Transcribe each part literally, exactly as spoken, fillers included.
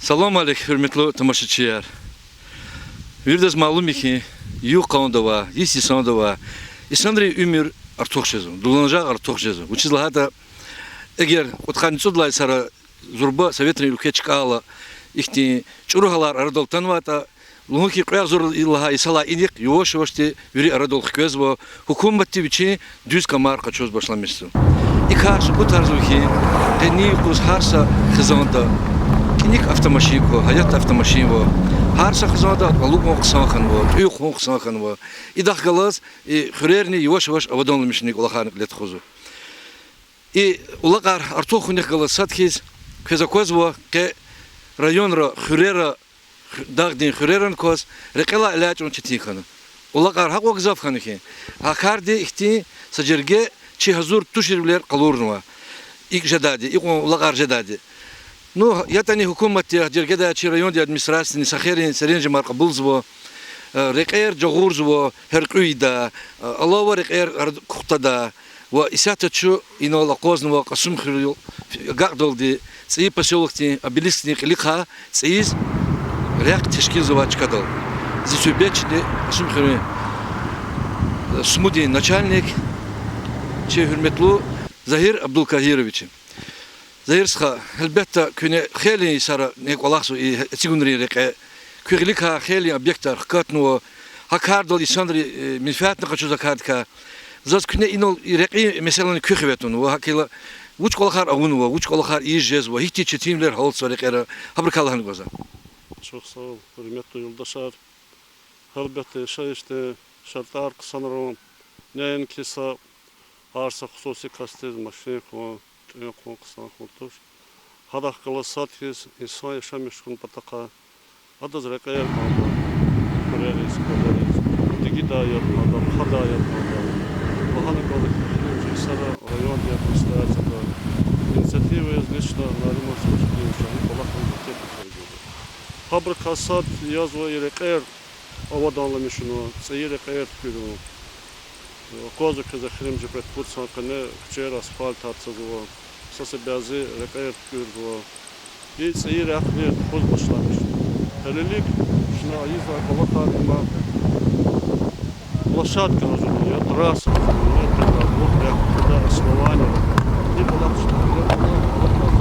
Салам алейк, гьуьрметлу тамашачияр! Виридаз малум я хьи, югъ-къанда авай, йис йисанда авай инсанрин уьмуьр артух жезва, дуланажагъ артух жезва. Вучиз лагьайтӀа, эгер кьудкъанни цӀуд лагьай йисара зурба советрин уьлкве чкӀайла, ихьтин чӀуру гьалар арадал атанвайтӀа, лугьун хьи, кьве агъзур лагьай йисалай инихъ яваш-явашди вири арадал хквезва, гьукуматди вичин дуьз камар къачуз башламишзава. И кар субутарзава хьи, къенин юкъуз гьар са хизанда кӀаник автомашин ква, гьаятда автомашин ава, гьар са хизанда алукӀун хъсан хьанва, тӀуьн хъун хъсан хьанва. Идахъ галаз и хуьрерни яваш-яваш аваданламишунин кӀвалахарни кьиле тухузва. И улакьар артух хьунихъ галаз сад хьиз, квез аквазва, къе районра, хуьрера, ху-, дагъдин хуьрерани кваз рекьелай элячӀун четин хьана. Улакьар гьакьван гзаф хьана хьи, гьа карди ихьтин са жерге чи гьазур туширвилер къалурнава. ИкӀ жедайди, икьван улакьар жедайди. Ну, ятӀани гьукуматди, гьа жергедай чи райондин администрациядини са хейлин серенжемар кьабулзава, э, рекьер жагъурзава, гьяркьуь ийидай, э, алава рекьер ар-, кухтадай, ва исятда чун инал акъвазнава Кьасумхуьруьл агакьдалди, ЦӀийи посёлокдин обелискдин кьилихъай цӀийиз рехъ тешкилзавай чкадал. Зи суьгьбетчиди Кьасумхуьруьн, э, СМУ-дин начальник, чи гьуьрметлу Загьир Абдулкагьирович я. Загьир стха, гьелбетда, куьне хейлин йисара кӀвалахзава и эцигунрин рекье. Куь гъиликай хейлин объектар хкатнава, гьа кардал инсанри, э, менфятни къачузва кардикай. Заз куьне инал и рекьин месэлани куь хиве тунва, гьакӀ хьайила вуч кӀвалахар авунва, вуч кӀвалахар ийиз жезва, гьихьтин четинвилер гьалтзава рекьера, гьабурукай лагьана кӀанзава. Чухсагъул, гьуьрметлу юлдашар. Гьелбетда, яшайишдин шартӀар хъсанарун, неинки са, гьар са хсуси касдиз машин хъун, тӀуьн хъун хъсан хьун туш. Гьадахъ галаз сад хьиз инсан яшамиш хьун патахъай адаз рекьер кӀанда, хуьрериз, кӀвалериз, дигидай ятӀа кӀанда, хъадай ятӀа кӀанда. Лагьана кӀанда, эхиримжи йисара райондин администрацияда инициатива яз лично Нариман Сафутдиновича и кӀвалахрин макет тергзава. Гьабурукай сад язва и рекьер аваданламишунин, цӀийи рекьер туькӀуьрун. Аквазва квез эхиримжи кьвед-пуд сан къене куьчейра асфальтар цазва, са-са бязи рекьер туькӀуьрзава. И цӀийи рехъни тухуз башламишна. Гьелелиг чна ийизвай кӀвалахар има: площадка гьазурун я, трасса гьазурун я, къенлайбур, рехъ кутадай основание. И кӀвалах чна гъиле кьуна, кӀвалахар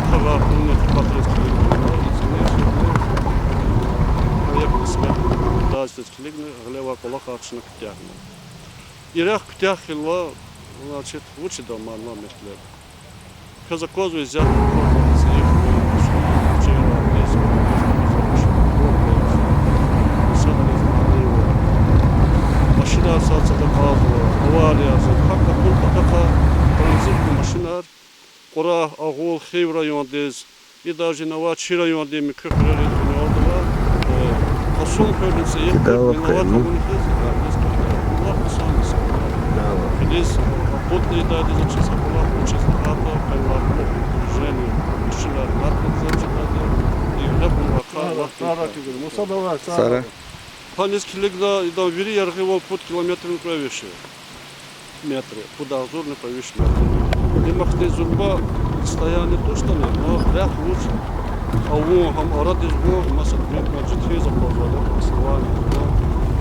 къарагъарунин хъипатриз килигна, и цӀийи проектни-сметный документациядиз килигна, гъиле авай кӀвалахар чна куьтягьна. И рехъ куьтягь хьайила, значит, вуч ийида мана метлеб? Квез аквазва, исятда квез цӀийи хуьр, машинар, куьчейра, лезгийриз, инсанриз мани ава, машинар сад-садаз акьазва, аварияр, гьакӀ акун патахъай транзитный машинар Кьурагь, Агъул, Хив райондиз, и даже инавай чи райондин муькуь хуьрериз гъуьнелдава, э, Кьасумхуьрни ЦӀийи хуьр виноват авуна хьиз, гьадаз кӀанда. Аллагь хъсан мисал. Хьиниз акъудна ийидайди заз чиз, Аллагь, вучиз лагьайтӀа къенлайбур, движение, машинар гьатнатӀа заз чидади, и гьеле кьунвай кар Аллагь кӀанда. Гьаниз килигна, идан вири яргъивал пуд километрни кьве виш я. Метр, пуд агъзурни кьве виш метр. Им ахьтин зурба расстояние туштӀани, но рехъ вуч авун, гьам арадиз гун, маса, бинтӀна четин я акъваздай, основание, но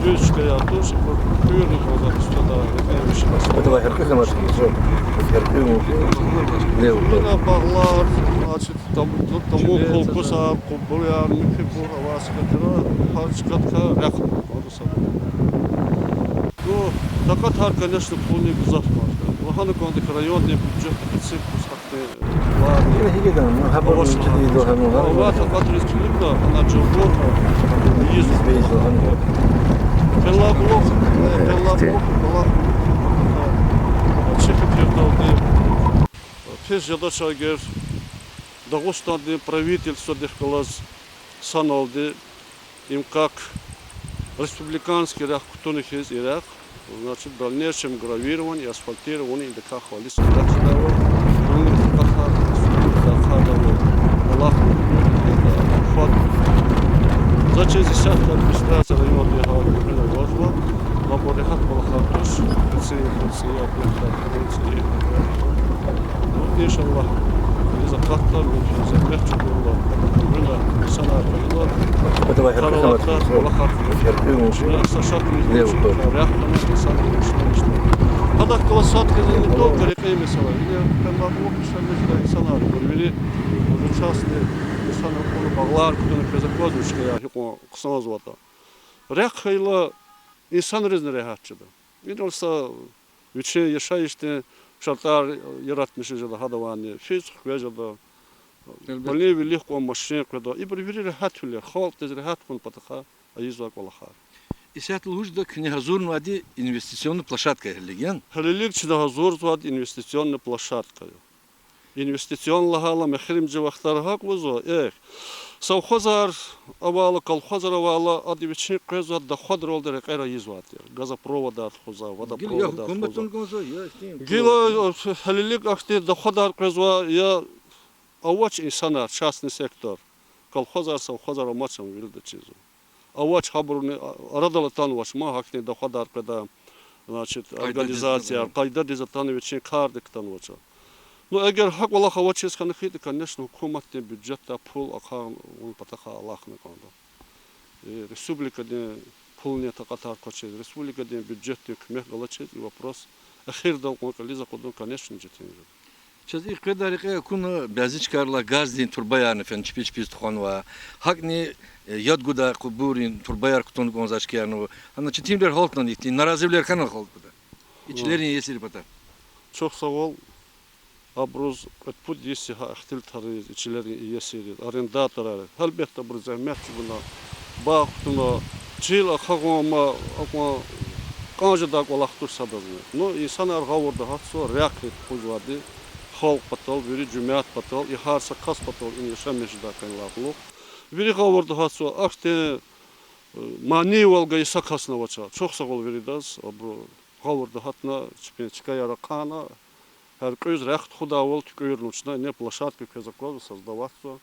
дуьз чка я туш, абур хуьрни кӀанзавайди сифтедай, рекье виш. Ина багълар, значит, там, тамун кулкусар, къубулар, муькуьбур авай сифте тир, гьар чкадикай рехъ. Ну, такьатар, конечно, пулни гзаф кӀанда. Лагьана кӀанда хьи, райондин бюджетда къецин куз гьахьтин ларни авачна. Ва такьатриз килигна, ана жаваб ийиз. Къенлай блок, къенлай блок, къенлай блок, чи фикирдалди, пис жедач эгер Дагъустандин правительстводихъ галаз саналди, им как республиканский рехъ кутуна хьиз и рехъ, значит, в дальнейшем гравирование, асфальтирование идакай хвализ кӀвалахзава, вуна хатар, ахъайдава, Аллагь, фад. За чиз исятда администрация районда гьал гуьгъуьна авазва, абур регьят кӀвалахар туш, ци, ци объектар, ци. Ну, иншаллагь, Закатда, муькуь зегьмет чӀугурла, гуьгъуьна инсанар хьайила, Давай, гьяркьуь къарагъалда, хьанатӀа, кӀвалахар хьайила. Гьяркьуь вуч? Чна са шакни Лев вуч, тор. Рехъ хьана инсанар хьана. Гьадахъ галаз сад хьайила не только рекьин месэла. Вири къенлай кьулухъ ишлемишда инсанар, вири уже частный инсанар кьуна багълар кутуна квез аквазва, вуч хьайила гьикьван хъсанзаватӀа. Рехъ хьайила, инсанризни регьят жеда. Инал са вичин яшайишдин шартӀар яратмишиз жеда гьадавайни, физ хквез жеда, Элбетда. Больной вилик кьван машин къведа. Ибур вири регьятвилер, халкьдиз регьят хьун патахъай ийизвай кӀвалахар. Исятда лугьуз жеда, куьне гьазурнавайди инвестиционный площадка гьелелиг я? Гьелелиг чна гьазурзавайди инвестиционный площадка я. Инвестиционный лагьайла, эхиримжи вахтара гьакӀ лугьузва, эхь, совхозар авайла, колхозар авайла, ада вичин къвезвай доходралди рекьера ийизвай тир. Газопроводар тухузва, водопроводар тухузва. Гила гьелелиг ахьтин доходар къвезвай я авач инсанар, частный сектор, колхозар, совхозар амач ам вирида чизва. Авач гьабуруни, арадал атанвач, ма гьахьтин доходар къведай, значит, организацияяр, къайдадиз атана вичин кардик атанвач. Ну, эгер гьа кӀвалах авачиз хьана хьайитӀа, конечно, гьукуматдин бюджетдай пул ахъайна вун патахъай алахъна кӀанда. Республикадин пулунин такьатар квачиз, республикадин бюджетдин куьмек галачиз и вопрос эхирдал кьван кьилиз акъудун, конечно, четин жеда. Чаз и къведай рекье акуна бязи чкайрилай газдин турбаярни фена чпи чпиз тухванвай. ГьакӀни яд гудай къубуррин турбаяр кутун кӀанзавай чкаярни ава. Гьана четинвилер гьалтнани, ихьтин наразивилер хьана халкьдин и чилерин иесийрин патай? Чухсагъул, абуруз кьвед-пуд йис я гьа ихтилатар ийиз и чилерин иесийриз, арендаторар. Гьелбетда, абуру зегьмет чӀугуна, багъ кутуна, чил ахъагъун, амма акьван кӀан жедай кӀвалах туш садазни. Ну, инсанар гъавурда гьатзава, рехъ хьиз тухузвайди халкь патал, вири жемят патал, и гьар са кас патал, ина яшамиш жедай къенлай кьулухъ. Вири гъавурда гьатзава, ахьтин манийвал гайи са касни авач. Чухсагъул виридаз, абуру гъавурда гьатна, чпин чкаяр ахъайна, гьяркьуьз рехъ тухудайвал туькӀуьрна, чна ине площадка квез аквазва, создаватзава.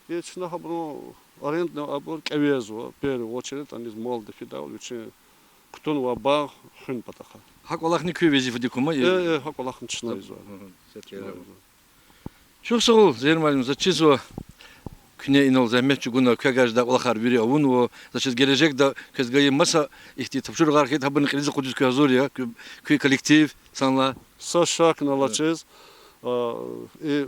И чна гьабурун арендадин абур кӀевезва, в первую очередь, аниз мал дефидайвал, вичин кутунвай багъ хуьн патахъай. Гьа кӀвалахни куь везифадик кума? Э, э, гьа кӀвалахни чна ийизва. Чухсагъул, Зейир муаллим, заз чизва, куьне инал зегьмет чӀугуна, квевай жедай кӀвалахар вири авунва, заз чиз гележегда квез гайи маса ихьтин тапшуругъар хьайитӀа, гьабурни кьилиз акъудиз куьн гьазур я, куь, куь коллектив санлай. Са шакни алачиз, и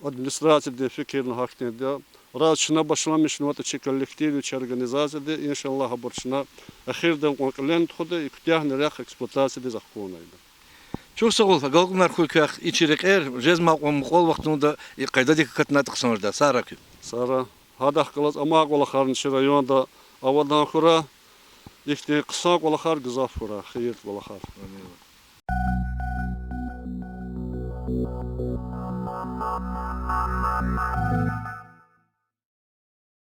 администрациядин фикирни гьахьтинди я. Раз чна башламишнаватӀа чи коллективди, чи организацияди, иншаллагь, абур чна эхирдал кьван кьиле тухуда, и куьтягьни рехъ эксплуатациядиз ахкунайда. Чухсагъул, агалкьунар хьуй квехъ, и чи рекьер жезмай кьван мукьвал вахтунда и къайдадик акатнайтӀа хъсан жеда. Сагърай куьн. Сагърай. Гьадахъ галаз амай кӀвалахарни чи районда авадан хьурай, ихьтин хъсан кӀвалахар гзаф хьурай, хийир кӀвалахар.